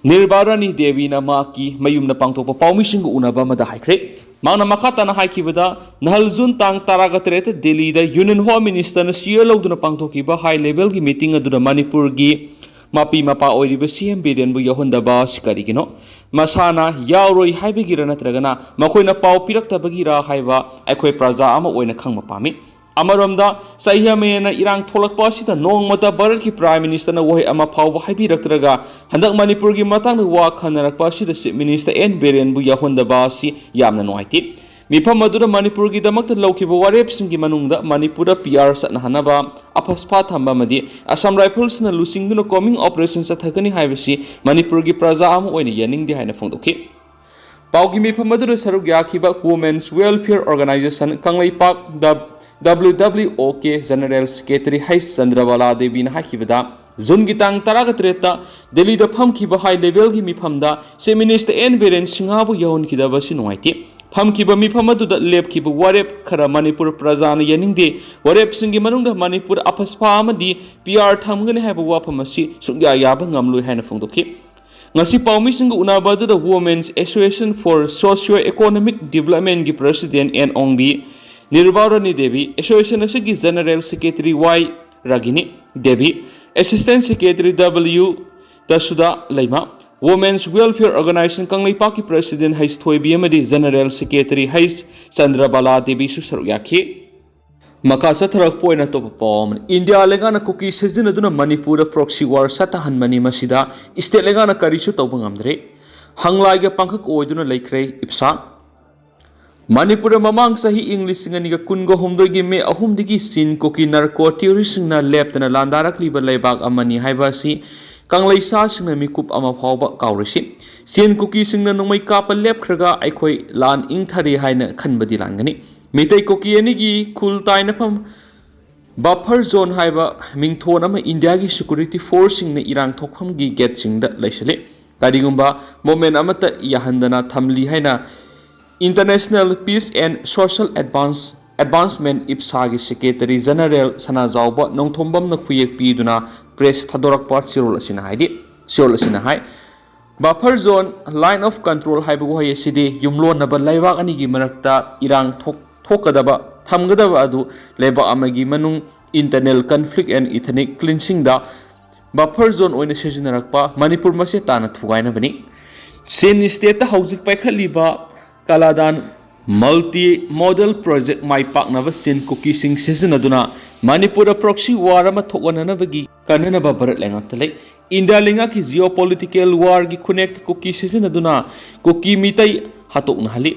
ꯅꯤꯔꯕꯥꯔꯥꯅꯤ ꯗꯦꯕꯤꯅ ꯃꯍꯥꯛꯀꯤ ꯃꯌꯨꯝꯗ ꯄꯥꯡꯊꯣꯛꯄ ꯄꯥꯎꯃꯤꯁꯤꯡꯒ ꯎꯅꯕ ꯑꯃꯗ ꯍꯥꯏꯈ꯭ꯔꯦ꯫ ꯃꯍꯥꯛꯅ ꯃꯈꯥ ꯇꯥꯅ ꯍꯥꯏꯈꯤꯕꯗ, ꯅꯍꯥꯜ ꯖꯨꯟ ꯇꯥꯡ ꯇꯔꯥꯒ ꯇꯔꯦꯠꯇ ꯗꯤꯜꯂꯤꯗ ꯌꯨꯅꯤꯌꯟ ꯍꯣꯝ ꯃꯤꯅꯤꯁꯇꯔꯅ ꯆꯤꯌꯔ ꯂꯧꯗꯨꯅ ꯄꯥꯡꯊꯣꯛꯈꯤꯕ ꯍꯥꯏ ꯂꯦꯚꯦꯜꯒꯤ ꯃꯤꯇꯤꯡ ꯑꯗꯨꯗ ꯃꯅꯤꯄꯨꯔꯒꯤ ꯃꯄꯤ ꯃꯄꯥ ꯑꯣꯏꯔꯤꯕ ꯁꯤ ꯑꯦꯝ ꯕꯤꯔꯦꯟꯕꯨ ꯌꯥꯎꯍꯟꯗꯕ ꯑꯁꯤ ꯀꯔꯤꯒꯤꯅꯣ? ꯃꯁꯥꯅ ꯌꯥꯎꯔꯣꯏ ꯍꯥꯏꯕꯒꯤꯔ ꯅꯠꯇ꯭ꯔꯒꯅ ꯃꯈꯣꯏꯅ ꯄꯥꯎ ꯄꯤꯔꯛꯇꯕꯒꯤꯔ ꯍꯥꯏꯕ ꯑꯩꯈꯣꯏ ꯄ꯭ꯔꯖꯥ ꯑꯃ ꯑꯣꯏꯅ ꯈꯪꯕ ꯄꯥꯝꯃꯤ꯫ ꯑꯃꯔꯣꯝꯗ, ꯆꯍꯤ ꯑꯃ ꯍꯦꯟꯅ ꯏꯔꯥꯡ ꯊꯣꯛꯂꯛꯄ ꯑꯁꯤꯗ ꯅꯣꯡꯃꯇ ꯚꯥꯔꯠꯀꯤ ꯄ꯭ꯔꯥꯏꯝ ꯃꯤꯅꯤꯁꯇꯔꯅ ꯋꯥꯍꯩ ꯑꯃ ꯐꯥꯎꯕ ꯍꯥꯏꯕꯤꯔꯛꯇ꯭ꯔꯒ, ꯍꯟꯗꯛ ꯃꯅꯤꯄꯨꯔꯒꯤ ꯃꯇꯥꯡꯗ ꯋꯥ ꯈꯟꯅꯔꯛꯄ ꯑꯁꯤꯗ ꯆꯤꯐ ꯃꯤꯅꯤꯁꯇꯔ ꯑꯦꯟ ꯕꯤꯔꯦꯟꯕꯨ ꯌꯥꯎꯍꯟꯗꯕ ꯑꯁꯤ ꯌꯥꯝꯅ ꯅꯨꯡꯉꯥꯏꯇꯦ꯫ ꯃꯤꯐꯝ ꯑꯗꯨꯗ ꯃꯅꯤꯄꯨꯔꯒꯤꯗꯃꯛꯇ ꯂꯧꯈꯤꯕ ꯋꯥꯔꯦꯞꯁꯤꯡꯒꯤ ꯃꯅꯨꯡꯗ ꯃꯅꯤꯄꯨꯔꯗ ꯄꯤ ꯑꯥꯔ ꯆꯠꯅꯍꯟꯅꯕ ꯑꯐꯁꯐꯥ ꯊꯝꯕ ꯑꯃꯗꯤ ꯑꯁꯥꯝ ꯔꯥꯏꯐꯜꯁꯅ ꯂꯨꯆꯤꯡꯗꯨꯅ combing operation ꯆꯠꯊꯒꯅꯤ ꯍꯥꯏꯕꯁꯤ ꯃꯅꯤꯄꯨꯔꯒꯤ ꯄ꯭ꯔꯖꯥ ꯑꯃ ꯑꯣꯏꯅ ꯌꯥꯅꯤꯡꯗꯦ ꯍꯥꯏꯅ ꯐꯣꯡꯗꯣꯛꯈꯤ꯫ ꯄꯥꯎꯒꯤ ꯃꯤꯐꯝ ꯑꯗꯨꯗ ꯁꯔꯨꯛ ꯌꯥꯈꯤꯕ Women's Welfare Organization Kangleipak W W O K General Secretary ꯍꯩꯁ ꯆꯟꯗ꯭ꯔꯕꯥꯂꯥ ꯗꯦꯕꯤꯅ ꯍꯥꯏꯈꯤꯕꯗ, ꯖꯨꯟꯒꯤ ꯇꯥꯡ ꯇꯔꯥꯒ ꯇꯔꯦꯠꯇ ꯗꯦꯜꯂꯤꯗ ꯐꯝꯈꯤꯕ high levelꯒꯤ ꯃꯤꯐꯝꯗ Chief Minister N Biren ꯁꯤꯡꯍꯕꯨ ꯌꯥꯎꯍꯟꯈꯤꯗꯕ ꯑꯁꯤ ꯅꯨꯡꯉꯥꯏꯇꯦ꯫ ꯐꯝꯈꯤꯕ ꯃꯤꯐꯝ ꯑꯗꯨꯗ ꯂꯦꯞꯈꯤꯕ ꯋꯥꯔꯦꯞ ꯈꯔ ꯃꯅꯤꯄꯨꯔ ꯄ꯭ꯔꯖꯥꯅ ꯌꯥꯅꯤꯡꯗꯦ꯫ ꯋꯥꯔꯦꯞꯁꯤꯡꯒꯤ ꯃꯅꯨꯡꯗ ꯃꯅꯤꯄꯨꯔ ꯑꯐꯁꯐꯥ ꯑꯃꯗꯤ ꯄꯤ ꯑꯥꯔ ꯊꯝꯒꯅꯤ ꯍꯥꯏꯕ ꯋꯥꯐꯝ ꯑꯁꯤ ꯁꯨꯡꯌꯥ ꯌꯥꯕ ꯉꯝꯂꯣꯏ ꯍꯥꯏꯅ ꯐꯣꯡꯗꯣꯛꯈꯤ꯫ ꯉꯁꯤ ꯄꯥꯎꯃꯤꯁꯤꯡꯒ ꯎꯅꯕ ꯑꯗꯨꯗ Women's Association for Socio Economic Developmentꯀꯤ President N Ongbi, Nirbarani Devi, association ꯑꯁꯤꯒꯤ General Secretary Y Ragini Devi, Assistant Secretary W Dasuda Leima, Women's Welfare Organization ꯀꯪꯂꯩꯄꯥꯛꯀꯤ President ꯍꯩꯁ ꯊꯣꯏꯕꯤ ꯑꯃꯗꯤ General Secretary ꯍꯩꯁ ꯆꯟꯗ꯭ꯔꯕꯥꯂꯥ ꯗꯦꯕꯤꯁꯨ ꯁꯔꯨꯛ ꯌꯥꯈꯤ꯫ ꯃꯈꯥ ꯆꯠꯊꯔꯛꯄ ꯑꯣꯏꯅ ꯑꯇꯣꯞꯄ ꯄꯥꯎ ꯑꯃꯅ, ꯏꯟꯗꯤꯌꯥ ꯂꯩꯉꯥꯛꯅ ꯀꯨꯀꯤ ꯁꯤꯖꯤꯟꯅꯗꯨꯅ ꯃꯅꯤꯄꯨꯔꯗ proxy war ꯆꯠꯊꯍꯟꯕꯅꯤ꯫ ꯃꯁꯤꯗ state ꯂꯩꯉꯥꯛꯅ ꯀꯔꯤꯁꯨ ꯇꯧꯕ ꯉꯝꯗ꯭ꯔꯦ꯫ ꯍꯪꯂꯥꯏꯒ ꯄꯥꯡꯈꯛ ꯑꯣꯏꯗꯨꯅ ꯂꯩꯈ꯭ꯔꯦ ꯏꯞꯁꯥ꯫ ꯃꯅꯤꯄꯨꯔꯗ ꯃꯃꯥꯡ ꯆꯍꯤ ꯏꯪ ꯂꯤꯁꯤꯡ ꯑꯅꯤꯒ ꯀꯨꯟꯒ ꯍꯨꯝꯗꯣꯏꯒꯤ ꯃꯦ ꯑꯍꯨꯝꯗꯒꯤ ꯆꯤꯟ ꯀꯨꯀꯤ narco terroristꯁꯤꯡꯅ ꯂꯦꯞꯇꯅ ꯂꯥꯟꯗꯥꯔꯛꯂꯤꯕ ꯂꯩꯕꯥꯛ ꯑꯃꯅꯤ ꯍꯥꯏꯕ ꯑꯁꯤ ꯀꯪꯂꯩꯁꯥꯁꯤꯡꯅ ꯃꯤꯀꯨꯞ ꯑꯃ ꯐꯥꯎꯕ ꯀꯥꯎꯔꯣꯏꯁꯤ꯫ ꯆꯤꯟ ꯀꯨꯀꯤꯁꯤꯡꯅ ꯅꯣꯡꯃꯩ ꯀꯥꯞꯄ ꯂꯦꯞꯈ꯭ꯔꯒ ꯑꯩꯈꯣꯏ ꯂꯥꯟ ꯏꯪꯊꯔꯦ ꯍꯥꯏꯅ ꯈꯟꯕꯗꯤ ꯂꯥꯟꯒꯅꯤ꯫ ꯃꯤꯇꯩ ꯀꯨꯀꯤ ꯑꯅꯤꯒꯤ ꯈꯨꯜ ꯇꯥꯏꯅꯐꯝ buffer zone ꯍꯥꯏꯕ ꯃꯤꯡꯊꯣꯟ ꯑꯃ ꯏꯟꯗꯤꯌꯥꯒꯤ security forceꯁꯤꯡꯅ ꯏꯔꯥꯡ ꯊꯣꯛꯐꯝꯒꯤ gateꯁꯤꯡꯗ ꯂꯩꯁꯤꯜꯂꯤ꯫ ꯀꯔꯤꯒꯨꯝꯕ movement ꯑꯃꯠꯇ ꯌꯥꯍꯟꯗꯅ ꯊꯝꯂꯤ ꯍꯥꯏꯅ International Peace and Social Advance, Advancement ꯏꯞꯁꯥꯒꯤ Secretary General ꯁꯅꯥꯖꯥꯎꯕ ꯅꯣꯡꯊꯣꯝꯕꯝꯅ ꯈꯨꯌꯦꯛ ꯄꯤꯗꯨꯅ press ꯊꯥꯗꯣꯔꯛꯄ ꯆꯦꯔꯣꯜ ꯑꯁꯤꯅ ꯍꯥꯏꯗꯤ, ꯆꯦꯔꯣꯜ ꯑꯁꯤꯅ ꯍꯥꯏ, buffer zone, line of control ꯍꯥꯏꯕ ꯋꯥꯍꯩ ꯑꯁꯤꯗꯤ ꯌꯨꯝꯂꯣꯟꯅꯕ ꯂꯩꯕꯥꯛ ꯑꯅꯤꯒꯤ ꯃꯔꯛꯇ ꯏꯔꯥꯡ ꯊꯣꯛ-, ꯊꯣꯛꯀꯗꯕ, ꯊꯝꯒꯗꯕ ꯑꯗꯨ ꯂꯩꯕꯥꯛ ꯑꯃꯒꯤ ꯃꯅꯨꯡ internal conflict and ethnic cleansingꯗ buffer zone ꯑꯣꯏꯅ ꯁꯤꯖꯤꯟꯅꯔꯛꯄ ꯃꯅꯤꯄꯨꯔ ꯃꯁꯦ ꯇꯥꯅ ꯊꯨꯒꯥꯏꯅꯕꯅꯤ꯫ ꯆꯤꯟ stateꯇ ꯍꯧꯖꯤꯛ ꯄꯥꯏꯈꯠꯂꯤꯕ ꯀꯂꯥꯗꯥꯟ multi modal project ꯃꯥꯏ ꯄꯥꯛꯅꯕ ꯆꯤꯟ ꯀꯨꯀꯤꯁꯤꯡ ꯁꯤꯖꯤꯟꯅꯗꯨꯅ ꯃꯅꯤꯄꯨꯔꯗ proxy war ꯑꯃ ꯊꯣꯛꯍꯟꯅꯅꯕꯒꯤ ꯀꯟꯅꯅꯕ ꯚꯥꯔꯠ ꯂꯩꯉꯥꯛꯇ ꯂꯩ꯫ ꯏꯟꯗꯤꯌꯥ ꯂꯩꯉꯥꯛꯀꯤ geopolitical warꯒꯤ ꯈꯨꯟꯅꯦꯛꯇ ꯀꯨꯀꯤ ꯁꯤꯖꯤꯟꯅꯗꯨꯅ ꯀꯨꯀꯤ ꯃꯤꯇꯩ ꯍꯥꯠꯇꯣꯛꯅꯍꯜꯂꯤ꯫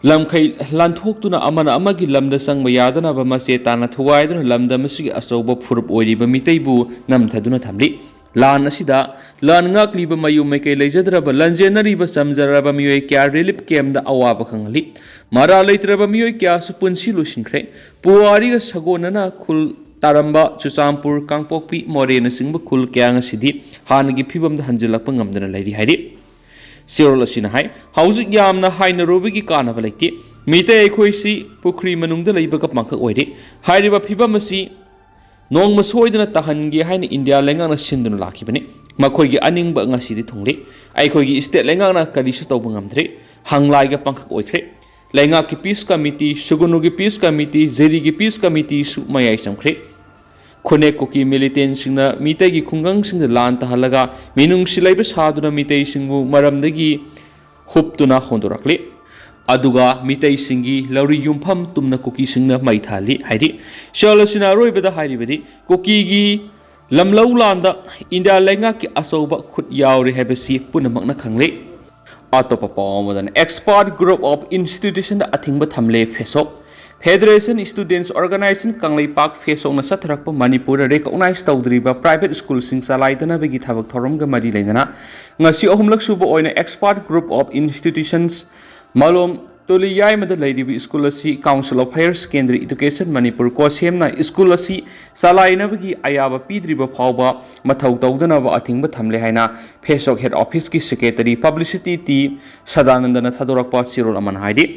ꯂꯝꯈꯩ ꯂꯥꯟꯊꯣꯛꯇꯨꯅ ꯑꯃꯅ ꯑꯃꯒꯤ ꯂꯝꯗ ꯆꯪꯕ ꯌꯥꯗꯅꯕ ꯃꯆꯦ ꯇꯥꯅ ꯊꯨꯒꯥꯏꯗꯨꯅ ꯂꯝꯗꯝ ꯑꯁꯤꯒꯤ ꯑꯆꯧꯕ ꯐꯨꯔꯨꯞ ꯑꯣꯏꯔꯤꯕ ꯃꯤꯇꯩꯕꯨ ꯅꯝꯊꯗꯨꯅ ꯊꯝꯂꯤ꯫ ꯂꯥꯟ ꯑꯁꯤꯗ ꯂꯥꯟ ꯉꯥꯛꯂꯤꯕ ꯃꯌꯨꯝ ꯃꯩꯀꯩ ꯂꯩꯖꯗ꯭ꯔꯕ ꯂꯟꯖꯦꯟꯅꯔꯤꯕ ꯆꯝꯖꯔꯕ ꯃꯤꯑꯣꯏ ꯀꯌꯥ ꯔꯤꯂꯤꯐ ꯀꯦꯝꯗ ꯑꯋꯥꯕ ꯈꯪꯍꯜꯂꯤ꯫ ꯃꯔꯥ ꯂꯩꯇ꯭ꯔꯕ ꯃꯤꯑꯣꯏ ꯀꯌꯥꯁꯨ ꯄꯨꯟꯁꯤ ꯂꯣꯏꯁꯤꯟꯈ꯭ꯔꯦ꯫ ꯄꯨꯋꯥꯔꯤꯒ ꯁꯥꯒꯣꯟꯅꯅ ꯈꯨꯜ ꯇꯥꯔꯝꯕ ꯆꯨꯔꯆꯥꯟꯄꯨꯔ, ꯀꯥꯡꯄꯣꯛꯄꯤ, ꯃꯣꯔꯦꯅꯆꯤꯡꯕ ꯈꯨꯜ ꯀꯌꯥ ꯉꯁꯤꯗꯤ ꯍꯥꯟꯅꯒꯤ ꯐꯤꯕꯝꯗ ꯍꯟꯖꯤꯜꯂꯛꯄ ꯉꯝꯗꯅ ꯂꯩꯔꯤ ꯍꯥꯏꯔꯤ꯫ ꯆꯦꯔꯣꯜ ꯑꯁꯤꯅ ꯍꯥꯏ, ꯍꯧꯖꯤꯛ ꯌꯥꯝꯅ ꯍꯥꯏꯅꯔꯨꯕꯒꯤ ꯀꯥꯟꯅꯕ ꯂꯩꯇꯦ꯫ ꯃꯤꯇꯩ ꯑꯩꯈꯣꯏꯁꯤ ꯄꯨꯈ꯭ꯔꯤ ꯃꯅꯨꯡꯗ ꯂꯩꯕꯒ ꯄꯥꯡꯈꯛ ꯑꯣꯏꯔꯦ꯫ ꯍꯥꯏꯔꯤꯕ ꯐꯤꯕꯝ ꯑꯁꯤ ꯅꯣꯡꯃ ꯁꯣꯏꯗꯅ ꯇꯥꯍꯟꯒꯦ ꯍꯥꯏꯅ ꯏꯟꯗꯤꯌꯥ ꯂꯩꯉꯥꯛꯅ ꯁꯤꯟꯗꯨꯅ ꯂꯥꯛꯈꯤꯕꯅꯤ꯫ ꯃꯈꯣꯏꯒꯤ ꯑꯅꯤꯡꯕ ꯉꯁꯤꯗꯤ ꯊꯨꯡꯂꯦ꯫ ꯑꯩꯈꯣꯏꯒꯤ ꯁ꯭ꯇꯦꯠ ꯂꯩꯉꯥꯛꯅ ꯀꯔꯤꯁꯨ ꯇꯧꯕ ꯉꯝꯗ꯭ꯔꯦ꯫ ꯍꯪꯂꯥꯏꯒ ꯄꯥꯡꯈꯛ ꯑꯣꯏꯈ꯭ꯔꯦ꯫ ꯂꯩꯉꯥꯛꯀꯤ ꯄꯤꯁ ꯀꯃꯤꯇꯤ, ꯁꯨꯒꯨꯅꯨꯒꯤ ꯄꯤꯁ ꯀꯃꯤꯇꯤ, ꯖꯤꯔꯤꯒꯤ ꯄꯤꯁ ꯀꯃꯤꯇꯤꯁꯨ ꯃꯌꯥꯏ ꯆꯝꯈ꯭ꯔꯦ꯫ ꯈꯨꯅꯦꯛ ꯀꯨꯀꯤ ꯃꯤꯂꯤꯇꯦꯟꯁꯤꯡꯅ ꯃꯤꯇꯩꯒꯤ ꯈꯨꯡꯒꯪꯁꯤꯡꯗ ꯂꯥꯟ ꯇꯥꯍꯜꯂꯒ ꯃꯤꯅꯨꯡꯁꯤ ꯂꯩꯕ ꯁꯥꯗꯨꯅ ꯃꯤꯇꯩꯁꯤꯡꯕꯨ ꯃꯔꯝꯗꯒꯤ ꯍꯨꯞꯇꯨꯅ ꯍꯣꯟꯗꯣꯔꯛꯂꯤ꯫ ꯑꯗꯨꯒ ꯃꯤꯇꯩꯁꯤꯡꯒꯤ ꯂꯧꯔꯤ ꯌꯨꯝꯐꯝ ꯇꯨꯝꯅ ꯀꯨꯀꯤꯁꯤꯡꯅ ꯃꯩ ꯊꯥꯍꯜꯂꯤ ꯍꯥꯏꯔꯤ꯫ ꯆꯦꯔꯣꯜ ꯑꯁꯤꯅ ꯑꯔꯣꯏꯕꯗ ꯍꯥꯏꯔꯤꯕꯗꯤ, ꯀꯨꯀꯤꯒꯤ ꯂꯝꯂꯧ ꯂꯥꯟꯗ ꯏꯟꯗꯤꯌꯥ ꯂꯩꯉꯥꯛꯀꯤ ꯑꯆꯧꯕ ꯈꯨꯠ ꯌꯥꯎꯔꯤ ꯍꯥꯏꯕꯁꯤ ꯄꯨꯝꯅꯃꯛꯅ ꯈꯪꯂꯦ꯫ ꯑꯇꯣꯞꯄ ꯄꯥꯎ ꯑꯃꯗꯅ, Expert Group of Institutionꯗ ꯑꯊꯤꯡꯕ ꯊꯝꯂꯦ ꯐꯦꯁꯣꯛ꯫ Federation Students Organisation ꯀꯪꯂꯩꯄꯥꯛ, ꯐꯦꯁꯣꯛꯅ ꯆꯠꯊꯔꯛꯄ ꯃꯅꯤꯄꯨꯔꯗ ꯔꯤꯀꯣꯛꯅꯥꯏꯖ ꯇꯧꯗ꯭ꯔꯤꯕ ꯄ꯭ꯔꯥꯏꯚꯦꯠ ꯁ꯭ꯀꯨꯜꯁꯤꯡ ꯆꯂꯥꯏꯗꯅꯕꯒꯤ ꯊꯕꯛ ꯊꯧꯔꯝꯒ ꯃꯔꯤ ꯂꯩꯅꯅ ꯉꯁꯤ ꯑꯍꯨꯝꯂꯛ ꯁꯨꯕ ꯑꯣꯏꯅ Expert Group of Institutions ꯃꯂꯣꯝ ꯇꯨꯂꯤ ꯌꯥꯏꯃꯗ ꯂꯩꯔꯤꯕ ꯁ꯭ꯀꯨꯜ ꯑꯁꯤ Council of Higher Secondary Education Manipur, ꯀꯣꯁꯦꯝꯅ ꯁ꯭ꯀꯨꯜ ꯑꯁꯤ ꯆꯂꯥꯏꯅꯕꯒꯤ ꯑꯌꯥꯕ ꯄꯤꯗ꯭ꯔꯤꯕ ꯐꯥꯎꯕ ꯃꯊꯧ ꯇꯧꯗꯅꯕ ꯑꯊꯤꯡꯕ ꯊꯝꯂꯦ ꯍꯥꯏꯅ ꯐꯦꯁꯣꯛ ꯍꯦꯗ ꯑꯣꯐꯤꯁꯀꯤ ꯁꯦꯀ꯭ꯔꯦꯇꯔꯤ ꯄꯕ꯭ꯂꯤꯁꯤꯇꯤ ꯇꯤ ꯁꯗꯥꯅꯟꯗꯅ ꯊꯥꯗꯣꯔꯛꯄ ꯆꯦꯔꯣꯜ ꯑꯃꯅ ꯍꯥꯏꯔꯤ꯫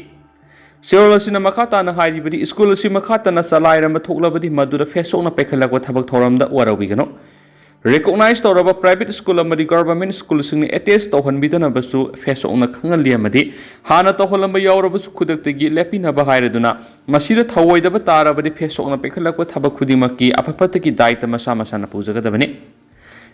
ꯆꯦꯔꯣꯜ ꯑꯁꯤꯅ ꯃꯈꯥ ꯇꯥꯅ ꯍꯥꯏꯔꯤꯕꯗꯤ, ꯁ꯭ꯀꯨꯜ ꯑꯁꯤ ꯃꯈꯥ ꯇꯥꯅ ꯆꯂꯥꯏꯔꯝꯕ ꯊꯣꯛꯂꯕꯗꯤ ꯃꯗꯨꯗ ꯐꯦꯁꯣꯛꯅ ꯄꯥꯏꯈꯠꯂꯛꯄ ꯊꯕꯛ ꯊꯧꯔꯝꯗ ꯋꯥꯔꯧꯕꯤꯒꯅꯨ꯫ ꯔꯤꯀꯣꯛꯅꯥꯏꯖ ꯇꯧꯔꯕ ꯄ꯭ꯔꯥꯏꯚꯦꯠ ꯁ꯭ꯀꯨꯜ ꯑꯃꯗꯤ ꯒꯚꯔꯟꯃꯦꯟꯠ ꯁ꯭ꯀꯨꯜꯁꯤꯡꯅ ꯑꯦꯇꯦꯁ ꯇꯧꯍꯟꯕꯤꯗꯅꯕꯁꯨ ꯐꯦꯁꯣꯛꯅ ꯈꯪꯍꯜꯂꯤ ꯑꯃꯗꯤ ꯍꯥꯟꯅ ꯇꯧꯍꯜꯂꯝꯕ ꯌꯥꯎꯔꯕꯁꯨ ꯈꯨꯗꯛꯇꯒꯤ ꯂꯦꯞꯄꯤꯅꯕ ꯍꯥꯏꯔꯗꯨꯅ ꯃꯁꯤꯗ ꯊꯧꯑꯣꯏꯗꯕ ꯇꯥꯔꯕꯗꯤ ꯐꯦꯁꯣꯛꯅ ꯄꯥꯏꯈꯠꯂꯛꯄ ꯊꯕꯛ ꯈꯨꯗꯤꯡꯃꯛꯀꯤ ꯑꯐ ꯐꯠꯇꯒꯤ ꯗꯥꯏꯇ ꯃꯁꯥ ꯃꯁꯥꯅ ꯄꯨꯖꯒꯗꯕꯅꯤ꯫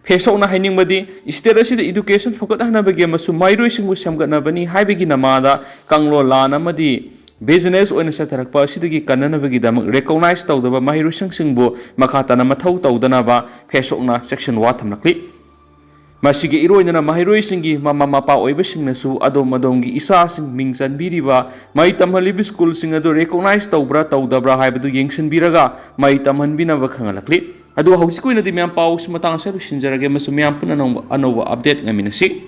ꯐꯦꯁꯣꯛꯅ ꯍꯥꯏꯅꯤꯡꯕꯗꯤ, ꯁ꯭ꯇꯦꯠ ꯑꯁꯤꯗ ꯏꯗꯨꯀꯦꯁꯟ ꯐꯒꯠꯍꯟꯅꯕꯒꯤ ꯑꯃꯁꯨꯡ ꯃꯍꯩꯔꯣꯏꯁꯤꯡꯕꯨ ꯁꯦꯝꯒꯠꯅꯕꯅꯤ ꯍꯥꯏꯕꯒꯤ ꯅꯃꯥꯗ ꯀꯥꯡꯂꯣꯟ ꯂꯥꯟ ꯑꯃꯗꯤ ꯕꯤꯖꯤꯅꯦꯁ ꯑꯣꯏꯅ ꯆꯠꯊꯔꯛꯄ ꯑꯁꯤꯗꯒꯤ ꯀꯟꯅꯅꯕꯒꯤꯗꯃꯛ ꯔꯤꯀꯣꯛꯅꯥꯏꯖ ꯇꯧꯗꯕ ꯃꯍꯩꯔꯣꯏꯁꯪꯁꯤꯡꯕꯨ ꯃꯈꯥ ꯇꯥꯅ ꯃꯊꯧ ꯇꯧꯗꯅꯕ ꯐꯦꯁꯣꯛꯅ ꯆꯦꯛꯁꯤꯟ ꯋꯥ ꯊꯝꯂꯛꯂꯤ꯫ ꯃꯁꯤꯒ ꯏꯔꯣꯏꯅꯅ ꯃꯍꯩꯔꯣꯏꯁꯤꯡꯒꯤ ꯃꯃꯥ ꯃꯄꯥ ꯑꯣꯏꯕꯁꯤꯡꯅꯁꯨ ꯑꯗꯣꯝ ꯑꯗꯣꯝꯒꯤ ꯏꯆꯥꯁꯤꯡ ꯃꯤꯡ ꯆꯟꯕꯤꯔꯤꯕ ꯃꯍꯩ ꯇꯝꯍꯜꯂꯤꯕ ꯁ꯭ꯀꯨꯜꯁꯤꯡ ꯑꯗꯨ recognize ꯇꯧꯕ꯭ꯔꯥ ꯇꯧꯗꯕ꯭ꯔꯥ ꯍꯥꯏꯕꯗꯨ ꯌꯦꯡꯁꯤꯟꯕꯤꯔꯒ ꯃꯍꯩ ꯇꯝꯍꯟꯕꯤꯅꯕ ꯈꯪꯍꯜꯂꯛꯂꯤ꯫ ꯑꯗꯨꯒ ꯍꯧꯖꯤꯛꯀꯤ ꯑꯣꯏꯅꯗꯤ ꯃꯌꯥꯝ ꯄꯥꯎꯁꯤ ꯃꯇꯥꯡ ꯑꯁꯤꯗ ꯂꯣꯏꯁꯤꯟꯖꯔꯒꯦ ꯑꯃꯁꯨꯡ ꯃꯌꯥꯝ ꯄꯨꯟꯅ ꯑꯅꯧꯕ, ꯑꯅꯧꯕ update ꯉꯥꯏꯃꯤꯟꯅꯁꯤ꯫